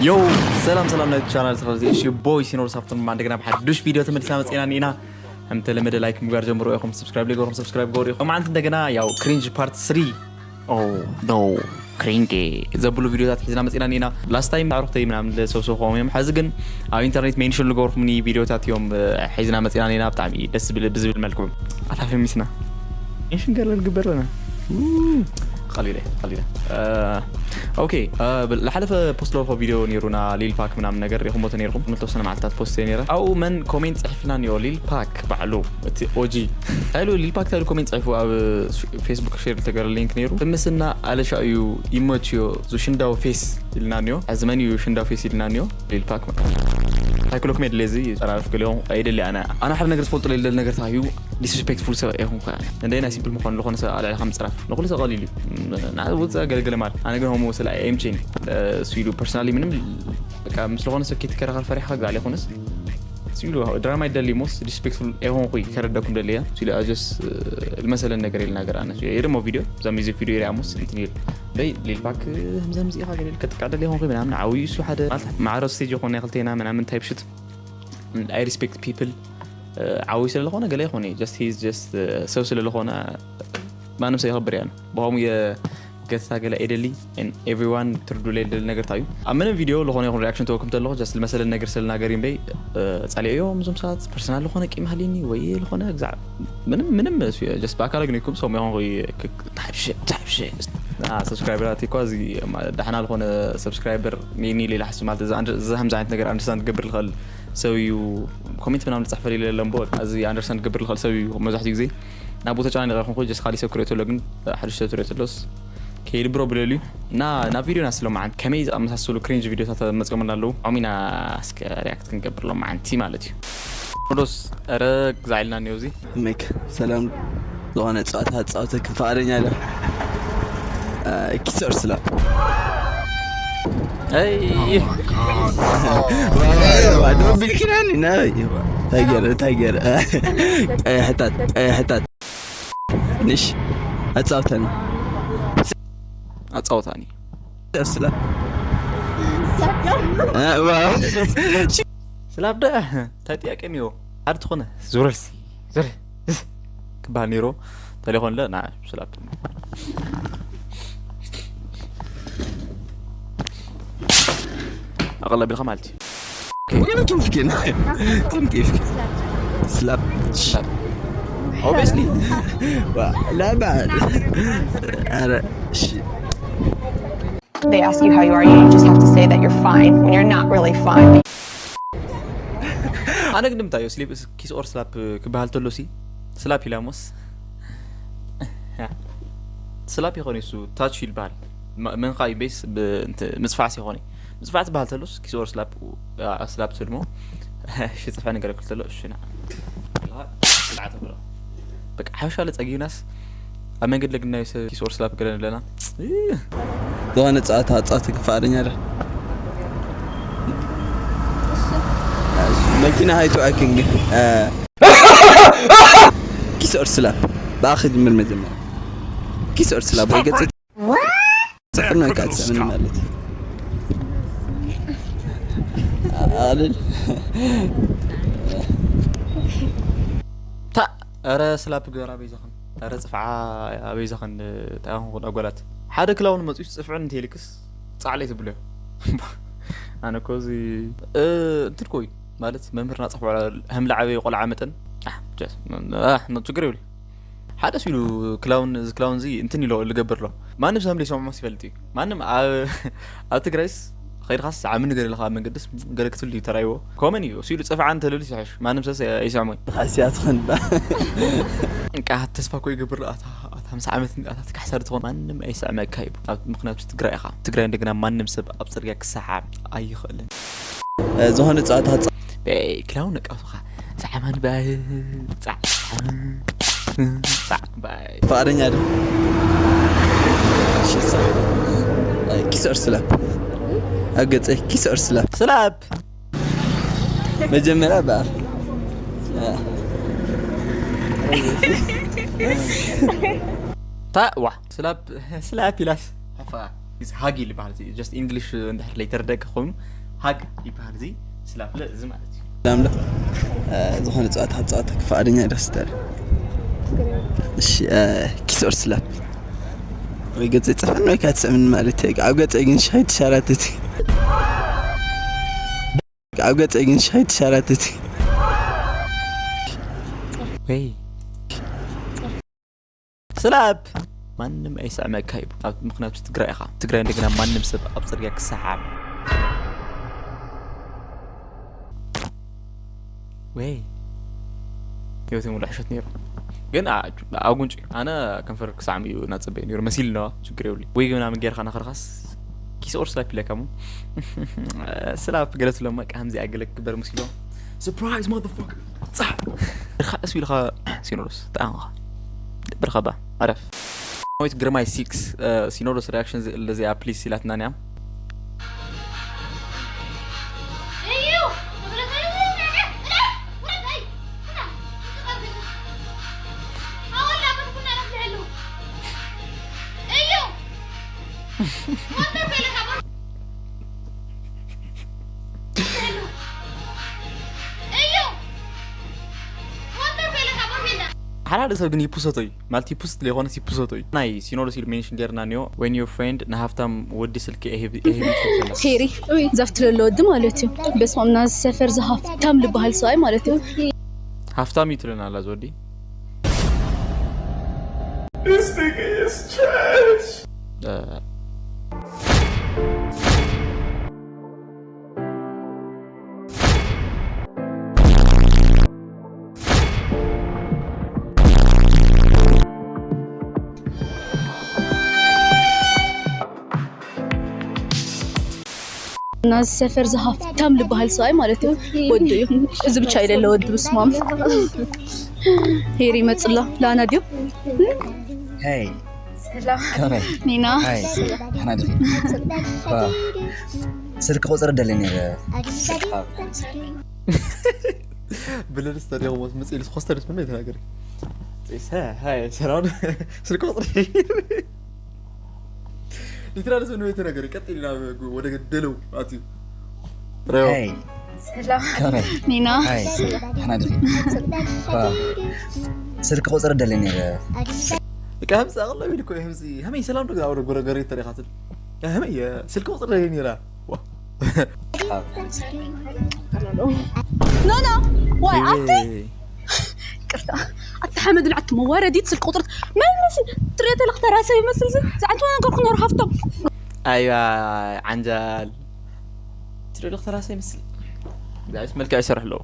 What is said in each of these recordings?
ዮ ሰላም ሰላም ናይ ቻናል ተኸታተልቲ እሺ ቦይ ሲኖር ሳፍቶን ማ እንደገና ብሓዱሽ ቪድዮ ተመልስና መፅና ኢና። ከም ተለመደ ላይክ ምግባር ጀምሩ ኢኹም፣ ሰብስክራይብ ዘይገበርኩም ሰብስክራይብ ገበሩ ኢኹም። ሎማዓንቲ እንደገና ያው ክሪንጅ ፓርት ስሪ ኦ ኖ ክሪንጅ ዘብሉ ቪዲዮታት ሒዝና መፅና ኢና። ላስት ታይም ኣዕሩኽተይ ምናምን ዝሰብሰብኩም እዮም። ሕዚ ግን ኣብ ኢንተርኔት ሜንሽን ዝገበርኩምኒ ቪዲዮታት እዮም ሒዝና መፅና ኢና። ብጣዕሚ ደስ ዝብል ብዝብል መልክዑ ኣታፈሚስና ሜንሽን ገርለ ንግበር ኣለና። ቀሊለ ቀሊለ ኦኬ። ዝሓለፈ ፖስት ለፎ ቪዲዮ ነይሩና ሊል ፓክ ምናምን ነገር ሪኹሞ ተነይርኩም ንተወሰነ መዓልታት ፖስት ነይረ። ኣብኡ መን ኮሜንት ፅሒፍልና ኒኦ ሊል ፓክ ባዕሉ እቲ ኦጂ ታይሉ ሊል ፓክ ታይሉ ኮሜንት ፅሒፉ ኣብ ፌስቡክ ሼር ተገረ ሊንክ ነይሩ። ፍምስና ኣለሻ እዩ ይመችዮ ዙ ሽንዳው ፌስ ኢልና ኒዮ። ሕዚ መን እዩ ሽንዳው ፌስ ኢልና ኒዮ? ሊል ፓክ ሳይክሎክሜድ ለዚ ጠራርፍ ገሊኦም ኣይደሊ ኣነ ኣነ ሓደ ነገር ዝፈልጡ ለለ ነገር ታዩ ዲስሪስፔክትፉል ሰብ ኣይኹን ከ እንደይ ናይ ሲምፕል ምዃኑ ዝኾነ ሰብ ኣልዕልካ ምፅራፍ ንኩሉ ሰብ ቀሊል እዩ። ንዓዚ ውፅእ ገለገለ ማለት ኣነ ግን ሆሞ ስለ ኣይምቼን እሱ ኢሉ ፐርሶናሊ ምንም በቃ ምስ ዝኾነ ሰብ ከይትከራኸር ፈሪሕካ ግዛዕ ዘይኮነስ እሱ ኢሉ ድራማ ይደሊ ሞስ ዲስሪስፔክትፉል ኣይኾንኩ ከረደኩም ደልያ እሱ ኢሉ ኣጀስ ዝመሰለን ነገር የልና ገር ኣነ ይርሞ ቪዲዮ እዛ ሚዚክ ቪዲዮ ይሪኣ ሞስ እንትን ይብል በይ ሊልባክ ህምዘምዚ ኢኻ ገለ ከጥቃዕ ደሊ ይኾንኩ ምናምን ዓብዩ እሱ ሓደ ማለት ማዕረ ስቴጅ ይኾን ናይ ክልቴና ምናምን ታይፕ ሽት I respect people ዓብዩ ስለ ዝኾነ ገለ ይኾነ just he's just ሰብ ስለ ዝኾነ ማንም ሰብ የኸብር እያ ብኸምኡ የገታ ገለ ኣይደሊ everyone ትርዱ ለይደሊ ነገር ታዩ ኣብ ምንም ቪድዮ ዝኾነ ይኹን ሪያክሽን ተወኩም ተለኹ just ዝመሰለ ነገር ስለ ናገር እምበይ ጻሊዕዮ ምዞም ሰባት ፐርሰናል ዝኾነ ቂም ሃሊኒ ወይ ዝኾነ ግዛዕ ምንም ምንም just ብኣካል ኣግኒኩም ሰው ይኹን ታብሸ ታብሸ ሰብስክራይበራት እኳ እዚ ዳሕና ዝኾነ ሰብስክራይበር ሚኒ ሌላ ሓሱ ማለት እዚ ከምዚ ዓይነት ነገር ኣንደርስታንድ ክገብር ዝኽእል ሰብ እዩ ኮሜንት ምናምን ዝፅሕፈል ኢለ ኣለምቦ እዚ ኣንደርስታንድ ክገብር ዝኽእል ሰብ እዩ መብዛሕትኡ ግዜ ናብ ቦታ ጨናኒቐ ይኹንኩ ጀስ ካሊእ ሰብ ክሪኦ ተሎ ግን ሓደ ሰብ ትሪኦ ተሎስ ከይድብሮ ብለል እዩ እና ናብ ቪድዮ ናስሎም ዓን ከመይ ዝኣመሳሰሉ ክሪንጅ ቪዲዮታት መፅኦምና ኣለዉ ኣሚና እስከ ሪያክት ክንገብርሎም ዓንቲ ማለት እዩ ሮዶስ ረ ግዛዕ ኢልና እኒኦ እዚ ሜክ ሰላም ዝኾነ ፀዋታ ፃወተ ክፈቃደኛ ዶ ኪሰር ስላ ኣይ ቢልኪናኒ ናበይ ታገረ ታገረ ቀያሕታት ቀያሕታት ንሽ ኣፃውተኒ ኣፃወታኒ ስላ ስላብ ደ እንታይ ጥያቄ እኒኦ ሓደ ትኾነ ዙረልሲ ዙረ ክበሃል ነይሮ ተለይኮንለ ና ስላብ ኣቐላ ቢልካ ማለት እዩ What am I talking? Come give. Slap. Obviously. لا بعد. أنا شي. They ask you how you are, you just have to say that you're fine when you're not really fine. ኣነ ግን ንምንታይ እዩ ስሊፕ ኪስ ኦር ስላፕ ክበሃል ተሎ ሲ ስላፕ ኢላሞስ ስላፕ ይኾን እሱ ታች ይልበሃል መንካ እዩ ቤስ ምፅፋዕስ ይኾነ ምፅፋዕ ትበሃል ተሎስ ኪስ ኦር ስላፕ ስላፕ ትብል ሞ ሽፅፋ ነገር ክል ተሎ እሽና ብልዓ ተብሎ በቃ ሓበሻ ለፀጊብናስ ኣብ መንገድ ለግናዩ ሰብ ኪስ ኦር ስላፕ ገለን ኣለና ዝኾነ ፀዋታ ፀዋታ ክፋኣደኛ ዶ መኪና ሃይትዋክን ግን ኪስ ኦር ስላፕ ብኣ ክጅምር መጀመርያ ኪስ ኦር ስላፕ ወይ ገፅ ጽዕና ካትሰምን ማለት እዩ ኣልን ታ ኧረ ስላፕ ግበር ኣበይ ዘኽን ኧረ ጽፍዓ ኣበይ ዘኽን እንታይ ኹን ኣጓላት ሓደ ክላውን መጽኡ ጽፍዕን እንተይልክስ ጻዕለይ ትብሎ ኣነ እኮ እዚ እንትን ኮይ ማለት መምህርና ጽፍዖ ከም ለዓበየ ቆልዓ መጠን ችግር ይብል ሓደ ሲሉ ክላውን እዚ ክላውን እዚ እንትን ኢሎ ልገብር ኣሎ ማንም ሰብ ዘይሰምዖ ይፈልጥ እዩ ማንም ኣብ ትግራይስ ኸይድኻስ ዓሚ ንገር ኢልኻ መንገድስ ገለ ክትብል እዩ ተራይዎ ኮመን እዩ እሱ ኢሉ ፅፍዓ እንተልብል ይስሕሽ ማንም ሰስ ኣይስዕሞይ ኣስያትኸን ባ እንቃ ተስፋ ኮ ይገብር ኣታ ኣታ ምስ ዓመት ኣታ ትካሕሳር ትኾን ማንም ኣይስዕመካ እዩ ኣብ ምክንያቱ ትግራይ ኢኻ ትግራይ እንደገና ማንም ሰብ ኣብ ፅርግያ ክሰሓ ኣይኽእልን ዝኾነ ፀዋታ ክላውን ነቃፍኻ ፃዕማን ባይ ፃዕ ፃዕ ባይ ፍቃደኛ ዶ ኪስ ኦር ስላፕ ኣብ ገፀ ኪስ ኦር ስላፕ ስላፕ መጀመርያ በኣፍ ታ ዋ ስላፕ ስላፕ ኢላስ ሓፋ እዚ ሃግ ይበሃል። እዚ just English እንድሕር ለይተረደእካ ኮይኑ ሃግ ይበሃል። እዚ ስላፕ ለ እዚ ማለት እዩ። ላምላ ዝኾነ ፀዋታ ክትፃወት ፍቃደኛ ደስ ትብል። እሺ፣ ኪስ ኦር ስላፕ? ወይ ገፀይ ፅፈን ወይ ካትስእምን ማለት እዩ። ኣብ ገፀይ ግን ሻይ ትሻራትት። ኣብ ገፀይ ግን ሻይ ትሻራትት። ወይ ስላፕ ማንም ኣይስዕመካ እዩ። ኣብ ምኽንያቱ ትግራይ ኢኻ። ትግራይ እንደገና ማንም ሰብ ኣብ ፅርግያ ክሰሓም። ወይ ህይወት ሙሉ ሕሸት ነይሩ። ግን ኣ- ኣብ ጉንጭ ኣነ ከንፈር ክሰዓም እዩ እናፀበየ ነይሩ መሲል ነዋ። ችግር የብሉ። ወይ ምናምን ጌርካ ናኸርካስ ኪስ ኦር ስላፕ ኢለካ ሞ ስላፕ ገለ ስለማ ከምዚኣ ገለ ክግበር መሲሎ surprise motherfucker ፃሕ ኢልካ እሱ ኢልካ ሲኖዶስ ጠዓምኻ ደብርካ ባ ኣረፍ። ሞይት ግርማይ ሲክስ ሲኖዶስ ሪያክሽን ለዚኣ ፕሊስ ኢላትና ኒያ። ሓላደ ሰብ ግን ይፑሰቶ እዩ ማለት ይፑስት ለይኮነስ ይፑሰቶ እዩ። ናይ ሲኖዶስ ኢሉ ሜንሽን ገርና ኒዮ when your friend ንሃፍታም ወዲ ስልኪ ኤህቢ ኤህቢ ትብላ። ሄሪ ዛፍ ትለሎ ወዲ ማለት እዩ። በስማም ናዚ ሰፈር ዝሃፍታም ዝበሃል ሰብኣይ ማለት እዩ። ሃፍታም እዩ ትለና ኣላ ዝወዲ። This nigga is trash. ናዚ ሰፈር ዝሃፍታም ዝበሃል ሰብኣይ ማለት እዩ። ወዲ እዩ። እዚ ብቻ ይደለ ወዲ ምስማም። ሄሪ ይመፅላ ላና ድዩ? ሄይ ሰላም። ከመይ? ኒና። ሃይ። ደሕና ዲኺ? ዋ፣ ስልኪ ቁፅሪ ደሊ ነይረ። ብለድ ስተሪኹ ሞት ምፅእ ኢሉ ኮስተር ስምን የተናገረ። ሃይ ሰላም። ስልኪ ቁፅሪ ሊትራል ስምን የተናገረ ቀጥ ኢልና ወደ ገደለው ኣትዩ። ሬው። ሄይ ሰላም። ከመይ? ኒና። ሃይ። ደሕና ዲኺ? ዋ፣ ስልኪ ቁፅሪ ደሊ ነይረ። በቃ ህምዚ ኣቕለብ ኢሉ እኮ ህምዚ፣ ህመይ ሰላም ዶ? ወደ ጎረገረ ተሪኻትን። ህመይ ስልኪ ቁፅሪ ደሊ ነይራ። ዋ። ኖ፣ ኖ። ዋይ፣ ኣቲ? ይቅርታ። ኣቲ ሓመድ ንዓቲ መዋረዲት ስልኪ ቁፅሪ መን መሲ ትሪኦ ተለኽ ተራሰ ይመስል ዚ? ዝዓንቱ ነገርኩ ነሩ ሃፍቶም። ኣይዋ፣ ዓንጃል። ትሪኦ ተለኽ ተራሰ ይመስል። ጋይስ፣ መልክዕ ይሰርሕ ኣለዎ።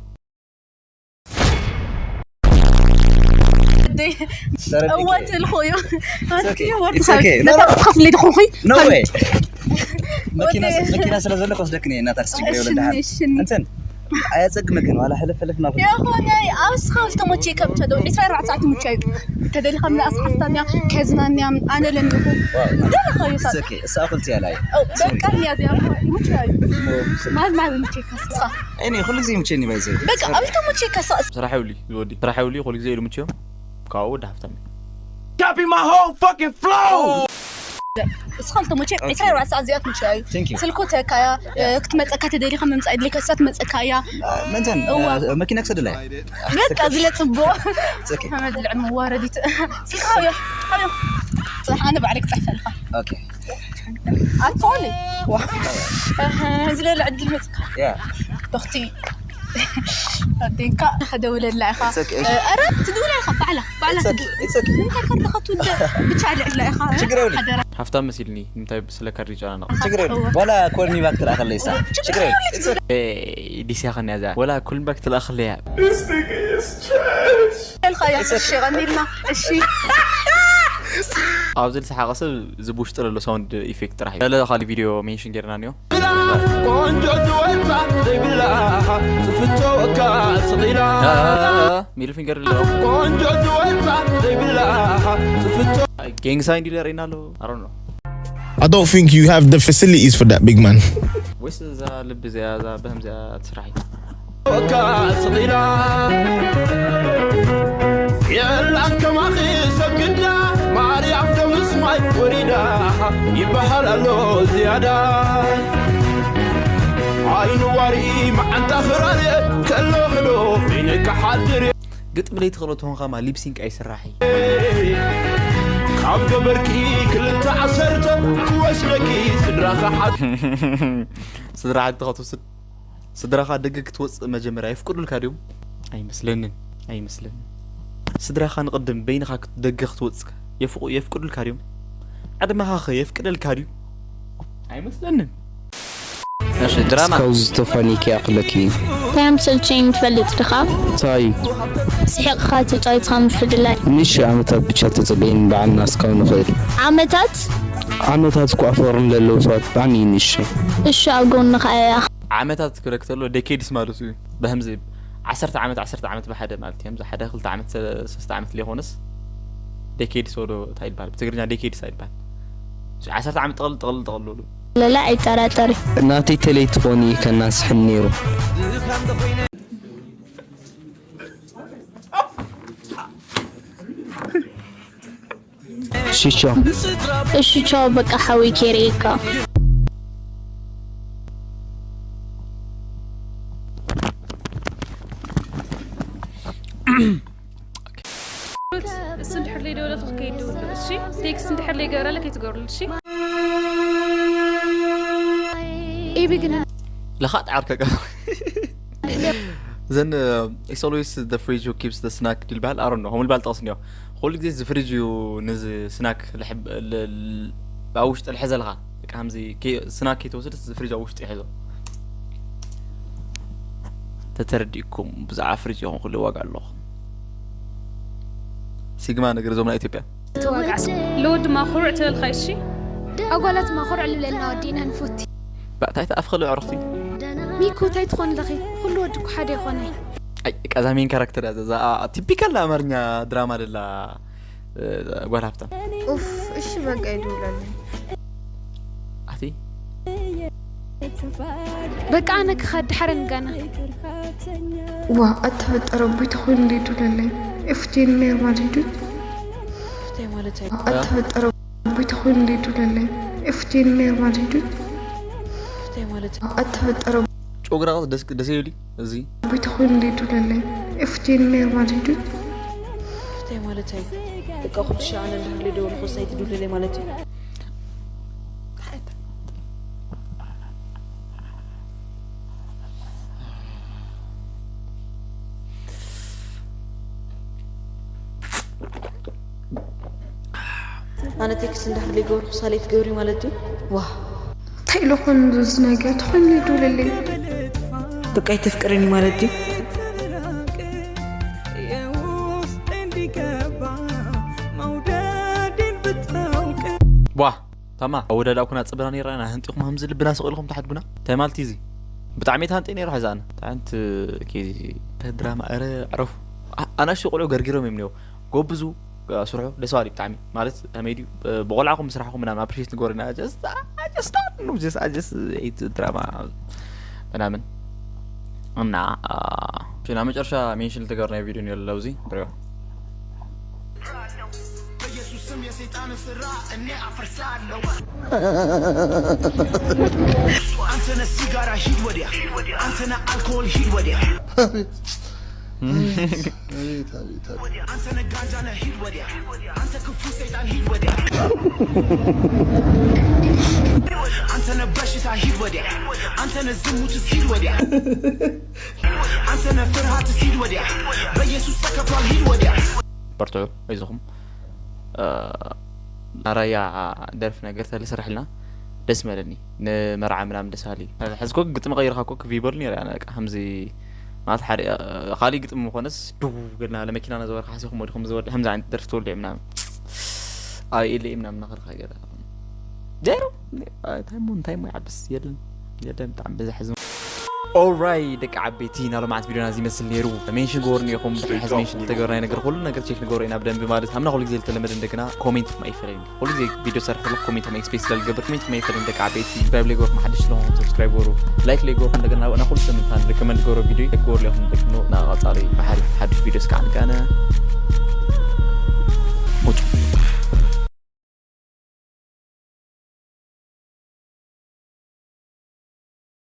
ተረዲእኪ። እወ ትልኹ እዩ። It's okay. ወዲ It's okay. No, no. ከፍሊ ድኹ ኹይ። No way. መኪና ወዲ- መኪና ስለ ዘሎ ከወስደክን እየ እናታ ክስችግር የብለ እሺ፣ ደሓን። እሺ። እንትን ኣያጸግመክን ዋላ ሕልፍ ሕልፍ ናኹ። የኾነ ኣብ እስኻ ዝተሞቼ ከም ተደው ዒስራ ኣርባዕተ ሰዓት ሙቻ እዩ። ተደሊኻ ምናኣስ ሓፍታንያ ከዝናንያ ኣነ ለሚኹ። ዋው። ደለኻ እዩ It's okay. እሳ እኹል ትያላ እዩ። በቃ እያ እዚኣ ሙቻ እዩ። ማል ማል ሙቼ ከስኻ። እኔ ኩሉ ግዜ ሙቼ እኔ ባይዘ። በቃ ኣብ ዝተሞቼ ከስኻ። ስራሕ ይውሊ ዝወዲ ስራሕ ይውሊ ኩሉ ግዜ ኢሉ ሙቼ። ካብኡ ወዲ ሃፍታም እዩ። Copy my whole fucking flow. እስኻ ልተሞቼ ዒስራ ኣርባዕተ ሰዓት እዚኣ ትምችያ እዩ። Thank you. ስልኩ ተካያ ክትመፀካ ተደሊኻ ምምፃእ ድሌካ እሳ ትመፀካ እያ። ምንትን እዋ። መኪና ክሰድላ እያ። በቃ ዝለ ፅቡቕ It's okay. መድልዕን መዋረዲት ስልካ ሃብዮ ሃብዮ። ፅሕ ኣነ ባዕለይ ክፅሕፈልካ። Okay. ኣትኾኒ ዝለለ ዕድል መፅካ Yeah. በኽቲ ኣዴንካ ከደውለላ ኢኻ። It's okay. ኧረ ትድውላ ኢኻ ባዕላ ባዕላ It's okay. ትድ- It's okay. እንታይ ከርድኻ ትውደ ብቻ ልዕላ ኢኻ ችግር የብሉን። ሓደራ። ሃፍታም መሲልኒ እንታይ ስለ ካርድ ይጨናነቕ። ችግር የብሉን። ዋላ ኮልኒ ባክ ትልኣኸለይ እሳ ችግር የብሉን። It's okay. ዲስያ ኸኒ እዛ ወላ ኮልኒ ባክ ትልኣኸለያ። This nigga is trash. ኢልካ እያ እሺ ቀኒልና እሺ። ኣብዚ ዝሰሓቐ ሰብ እዚ ብውሽጢ ዘሎ ሳውንድ ኢፌክት ጥራሕ እዩ። ገለ ካልእ ቪድዮ ሜንሽን ጌርና እኒኦ። ቆንጆ ትወጣ ዘይብላ ትፍቶ እካ ስቕ ኢላ። ሚድል ፊንገር ኣሎ። ቆንጆ ትወጣ ዘይብላ ትፍቶ። ጋንግ ሳይን ዲለር ኢና ኣሎ። I don't know. I don't think you have the facilities for that, big man. ወይስ እዛ ልቢ እዚኣ እዛ በህም እዚኣ ትስራሕ እዩ? እካ ስቕ ኢላ የላን ከማኺ ሰብ ግዳ ማርያም ከም ስማይ ወሪዳ ይበሃል ኣሎ ዝያዳ። ዓይኑ ዋሪ መዓንጣ ፍራር ከሎ ምዶ ይንቅሓድር። ግጥም ለይቲ ክእሎ ተኾንካ ማ ሊፕሲንክ ኣይስራሕ እዩ። ካብ ገበርኪ ክልተ ዓሰርተ ክወስደኪ ስድራኻ ሓ- ስድራ ሓንቲ ክትወስድ። ስድራኻ ደገ ክትወፅእ መጀመርያ የፍቅዱልካ ድዮም? ኣይመስለንን። ኣይመስለንን። ስድራኻ ንቕድም በይንኻ ክት- ደገ ክትወፅእ የፍቑ- የፍቅዱልካ ድዮም? ዕድመኻ ኸ የፍቅደልካ ድዩ? ኣይመስለንን። እሺ ድራማ እስካው ዝተፋኒኪ ኣኽለኪ እዩ። እንታይ ኣምሰልቸይን ትፈልጥ ድኻ? እንታይ እዩ? ስሒቕኻ ተጫዊትኻ ምፍልላይ። ንእሽተይ ዓመታት ብቻ ተጸበይኒ በዓልና እስካው ንኽእል። ዓመታት? ዓመታት እኳ ኣፍቕረን ለለዉ ሰባት ብጣዕሚ እዩ ንእሽተይ። እሺ ኣብ ጎንኻ እያ። ዓመታት ክብለክ ተሎ ዴኬድስ ማለቱ እዩ። ብህምዚ ዓሰርተ ዓመት ዓሰርተ ዓመት ብሓደ ማለት እዩ። ህምዚ ሓደ ክልተ ዓመት ሰ- ሰለስተ ዓመት ሊኾንስ ዴኬድስ ወዶ እንታይ ይባል? ብትግርኛ ዴኬድስ ኣይባል። ዓሰርተ ዓመት ጠቕልል ጠቕልል ጠቕልሉ። ለላ ኣይጠራጠር። ናተይ ተለይ ትኾኒ ከናስሕን ነይሩ። ሽሾ እሺ ቻው በቃ ሓወይ ከይርእየካ። እሱ እንድሕር ለይደወለ ክከይድ ድውል እሺ ቴክስት እንድሕር ለይገበረለ ከይትገብርሉ እሺ። ኤቢ ግን ለኻጥ ዓርከ ቀ ዘን it's always the fridge who keeps the snack ድልባል ኣሮን ነው ከምልባል ጠቕስ እንዲያው ኩሉ ግዜ እዚ ፍሪጅ እዩ ነዚ ስናክ ኣብ ውሽጢ ልሕዘልኻ ከምዚ ስናክ ከይትወስድ እዚ ፍሪጅ ኣብ ውሽጢ ይሕዞ ተተረዲእኩም ብዛዕባ ፍሪጅ ይኹን ኩሉ ዋጋ ኣለኹ ሲግማ ነገር ዞም ናይ ኢትዮጵያ ለወዲ ማኹርዕ ትበልካ እሺ ኣጓላት ማኹርዕ ልብለልና ወዲእና ንፎቲ ባእታይታ ኣፍኸሉ ዕርኽቲ ሚኩ እንታይ ትኾን ኣለኺ ኩሉ ወዲ እኮ ሓደ ይኾነ ቀዛ ሜን ካራክተር እያ እዛ ቲፒካል ኣማርኛ ድራማ ደላ ጓል ሃብታም ኡፍ እሺ በቃ ይድውለለይ ኣቲ በቃ ኣነ ክኸድ ድሓረ ንጋና ዋ ኣተፈጠረ ኣቦይ ተኾይኑ ዶ ይድውለለይ እፍቴን ሜር ማሊዱ እንታይ ማለት እዩ ኣተፈጠረ ኣቦይ ተኾይኑ ዶ ይድውለለይ እፍቴን ሜር ማሊዱ እንታይ ማለት እዩ ኣተፈጠረ ጮግራቕስ ደስ ደስ ይብል እዚ ኣቦይ ተኾይኑ ዶ ይድውለለይ እፍቴን ሜር ማሊዱ እንታይ ማለት እዩ በቃ ኩሉ ሻዕ ኣነ እንድሕር ደወልኩስ ኣይትድውለለይ ማለት እዩ ኣነ ቴክስት እንዳሕር ዘይገበርኩ ሳሌት ገብሪ ማለት ድዩ? ዋህ። እንታይ ኢሉ ኾን እዚ ነገር ተኾይኑ ይደውለለይ? በቃ ይተፍቅረኒ ማለት ድዩ? ቧ ታማ ኣወዳድኣኩና ጽበና ነይራ ኢና ህንጢኹም ከምዚ ልብና ስቕ ኢልኩም ተሓድጉና እንታይ ማለት እዩ እዚ ብጣዕሚ እየ ተሃንጠ ነይረ ሕዚ ኣነ እንታይ ዓይነት ኬዚ ድራማ ኧረ ዕረፉ ኣናእሽተይ ቆልዑ ገርጊሮም እዮም እኒኦ ጎብዙ ስርሑ ደስ በሃሊ ብጣዕሚ ማለት ከመይ ድዩ ብቆልዓኹም ምስራሕኹም ምናምን ኣፕሪሼት ንገሩ ኢና ጀስት ጀስት ጀስት ጀስት ድራማ ምናምን እና ሽና መጨረሻ ሜንሽን ልትገር ናይ ቪድዮ ነሎ ለውዚ ንሪኦ በኢየሱስ ስም የሰይጣን ስራ እኔ አፈርሳለሁ። አንተ ነህ ሲጋራ ሂድ ወዲያ፣ አንተ ነህ አልኮል ሂድ ወዲያ። አቤት አቤት አቤት አቤት። አንተ ነህ ጋንጃ ነህ ሂድ ወዲያ፣ አንተ ክፉ ሰይጣን ሂድ ወዲያ። አንተ ነህ በሽታ ሂድ ወዲያ፣ አንተ ነህ ዝሙትስ ሂድ ወዲያ። አንተ ነህ ፍርሃትስ ሂድ ወዲያ፣ በኢየሱስ ተከፍሏል ሂድ ወዲያ። በርትዑ ኣይዞኹም ናራያ ደርፍ ነገር ተለ ስርሕልና ደስ መለኒ ንመርዓ ምናምን ደስ ሃሊ ሕዝኮ ግጥሚ ቀይርካ ኮ ክቪ በሉ ነይረ ኣነ በቃ ከምዚ ማለት ሓደ ካሊእ ግጥሚ ምኾነስ ድው ገልና ለመኪና ነዘወርካ ሓሲኹም ወዲኹም ዝወድ ከምዚ ዓይነት ደርፊ ተወልዕ ምናምን ኣብ ኤለ ምናምን ናኸርካ ገለ ጀይሩ እንታይ ሞ እንታይ ሞ ይዓብስ የለን የለን ብጣዕሚ በዛ ሕዝም ኦራይ ደቂ ዓበይቲ ናብ ሎማዓት ቪዲዮና እዚ ይመስል ነይሩ ሜንሽን ገበሩኒ ኢኹም ድሕሪ ሕዚ ሜንሽን ዝተገበረ ናይ ነገር ኩሉ ነገር ቼክ ንገበሩ ኢና ብደንቢ ማለት ኣምና ኩሉ ግዜ ዝተለመደ እንደገና ኮሜንት ክማ ይፈለኒ ኩሉ ግዜ ቪዲዮ ሰርሕ ከለኩ ኮሜንት ክማ ኤክስፔክት ስለዝገብር ኮሜንት ክማ ይፈለኒ ደቂ ዓበይቲ ሰብስክራይብ ለይገበርኩም ሓድሽ ስለኹም ሰብስክራይብ ገበሩ ላይክ ለይገበርኩም እንደገና ና ኩሉ ሰምንታን ሪኮመንድ ገበሩ ቪዲዮ ገበሩ ለይኹም ደቂ ና ቀጻሊ ብሓድሽ ቪዲዮ እስካዕ ንጋነ ሙጭ